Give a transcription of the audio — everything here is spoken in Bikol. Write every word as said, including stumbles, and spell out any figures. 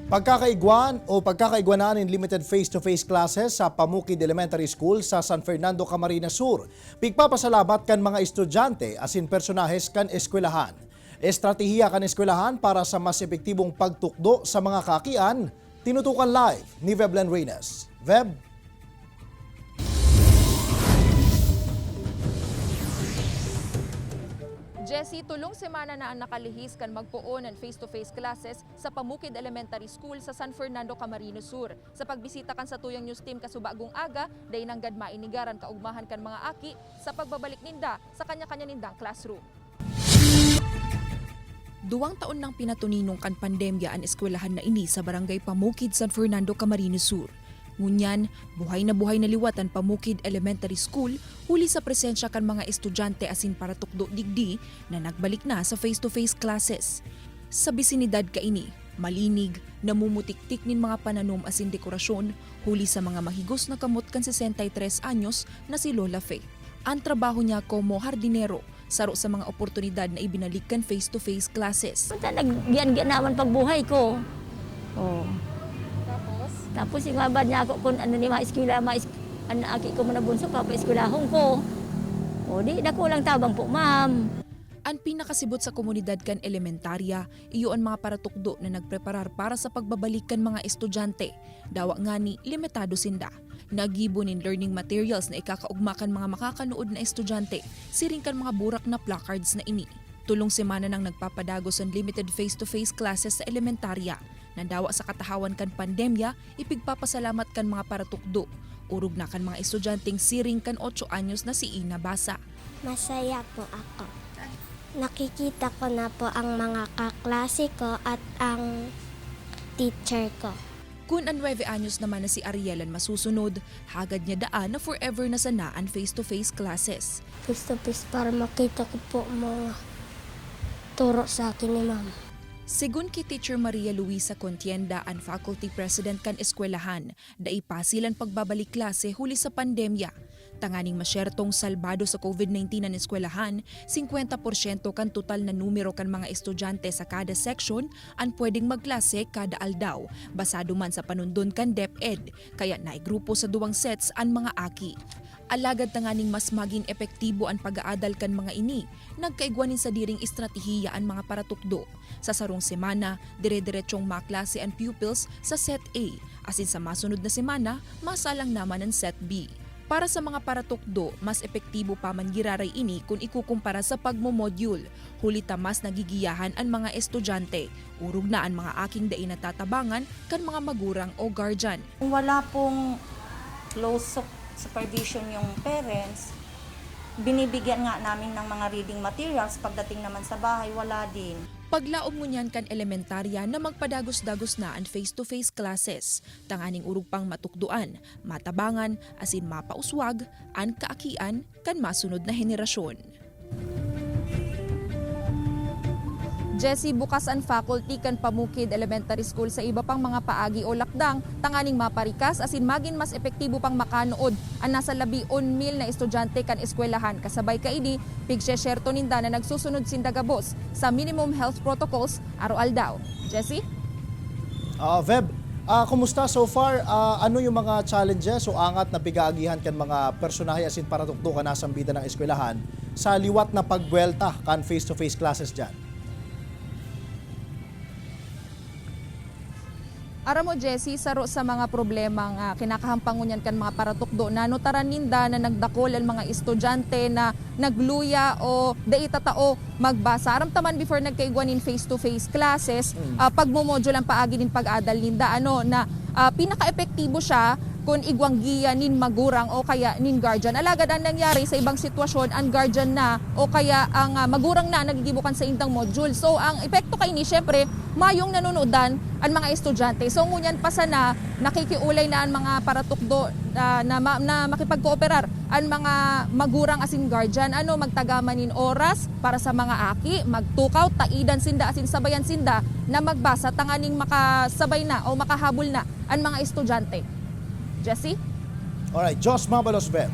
Pagkakaigwan o pagkakaigwanan nin limited face-to-face classes sa Pamukid Elementary School sa San Fernando, Camarines Sur. Pigpapasalamat kan mga estudyante asin personahes kan eskwelahan. Estratehiya kan eskwelahan para sa mas epektibong pagtukdo sa mga kaakian, tinutukan live ni Veblen Reynes. Veb? Jesse, tulong semana na ang nakalihis kan magpoon ng face-to-face classes sa Pamukid Elementary School sa San Fernando, Camarines Sur. Sa pagbisita kan satuyang news team kasubagong aga, dai nanggad mainigaran kaugmahan kan mga aki sa pagbabalik ninda sa kanya-kanya nindang classroom. Duwang taon nang pinatuninong kan pandemya an eskwelahan na ini sa Barangay Pamukid, San Fernando, Camarines Sur. Ngunyan, buhay na buhay na liwat an Pamukid Elementary School huli sa presensya kan mga estudyante asin paratukdo digdi na nagbalik na sa face-to-face classes. Sa bisinidad kaini, malinig, namumutiktik nin mga pananom asin dekorasyon huli sa mga mahigos na kamot kan sesenta y tres anyos na si Lola Fe. An trabaho niya komo hardinero, saro sa mga oportunidad na ibinalik kan face-to-face classes. Punta, nagyan-gian naman pagbuhay ko. Oh. Tapos? Tapos, ingabad niya ako kung ano ni mga eskwela, mga es- an aki ko man na bunso, papaeskwelahon ko. O, di, dakulang tabang po, ma'am. An pinakasibot sa komunidad kan elementarya, iyo an mga paratukdo na nagpreparar para sa pagbabalik kan mga estudyante. Dawa ngani, limitado sinda. Naggibo nin learning materials na ikakaugma kan mga makakanood na estudyante, siring kan mga burak na placards na ini. Tulong semana nang nagpapadagos an limited face-to-face classes sa elementarya. Nadawa sa katahawan kan pandemya, ipigpapasalamat kan mga paratukdo. Orog na kan mga estudyanteng siring kan otso anyos na si Ina Basa. Masaya po ako. Nakikita ko na po ang mga kaklase ko at ang teacher ko. Kun an nuebe anyos naman na si Ariel an masusunod, hagad niya daan na forever na sana an face-to-face classes. Face-to-face para makita ko po mga turo sa akin ni ma'am. Segun ki Teacher Maria Luisa Contienda, an faculty president kan eskwelahan, dai pasil an pagbabalik klase huli sa pandemya. Tanganing masyertong salbado sa COVID nineteen an eskwelahan, singkwenta porsyento kan total na numero kan mga estudyante sa kada section an pwedeng magklase kada aldaw, basado man sa panundon kan DepEd, kaya naigrupo sa duwang sets an mga aki. Alagad tanganing mas magin epektibo an pag-aadal kan mga ini, nagkaigwa nin sadiring estratehiya an mga paratukdo. Sa sarong semana, dire-diretsong maklase an pupils sa Set A, asin sa masunod na semana, masalang naman an Set B. Para sa mga paratukdo, mas epektibo pa man giraray ini kun ikukumpara sa pagmo-module, huli ta mas nagigiyahan an mga estudyante, orog na an mga aking dai natatabangan kan mga magurang o guardian. Kung wala pong close sup- supervision yung parents, binibigyan nga namin ng mga reading materials, pagdating naman sa bahay, wala din. Paglaom ngunyan kan elementarya na magpadagos-dagos na an face-to-face classes, tanganing orog pang matukdoan, matabangan, asin mapauswag an kaakian kan masunod na henerasyon. Jesse, bukas an faculty kan Pamukid Elementary School sa iba pang mga paagi o lakdang tanganing maparikas asin magin mas epektibo pang makanood an nasa labi on mil na estudyante kan eskwelahan. Kasabay kaini, pigsesyerto ninda na nagsusunod sinda gabos sa minimum health protocols aroaldaw. Jesse? Ah, Veb, ah, kumusta so far? Ah, ano yung mga challenges o angat na pig-aagihan kan mga personahe asin paratukdo kan nasambida ng eskwelahan sa liwat na pagbwelta kan face-to-face classes dyan? Aram mo, Jesse, saro sa mga problema nga kinakahampang ngunyan kan mga paratukdo, nanotaran ninda na nagdakol an mga estudyante na nagluya o dai tatao magbasa. Aram ta man, before nagkaigwa nin face-to-face classes, Mm. ah, pagmo-module ang paagi nin pag-adal ninda, ano, na, ah, pinaka-epektibo siya kun igwang giya nin magurang o kaya nin guardian. Alagad ang nangyari sa ibang sitwasyon, ang guardian na o kaya ang, ah, magurang na ang nagigibo kan saindang module. So, ang epekto kaini, syempre, mayong nanonodan an mga estudyante. So, ngunyan pa sana, nakikiulay na ang mga paratukdo, ah, na ma-, na makipagkooperar an mga magurang asin guardian, ano, magtaga man nin oras para sa mga aki, magtukaw, taidan sinda asin sabayan sinda na magbasa tanganing makasabay na o makahabol na an mga estudyante. Jesse? Alright, Diyos mabalos, Ben.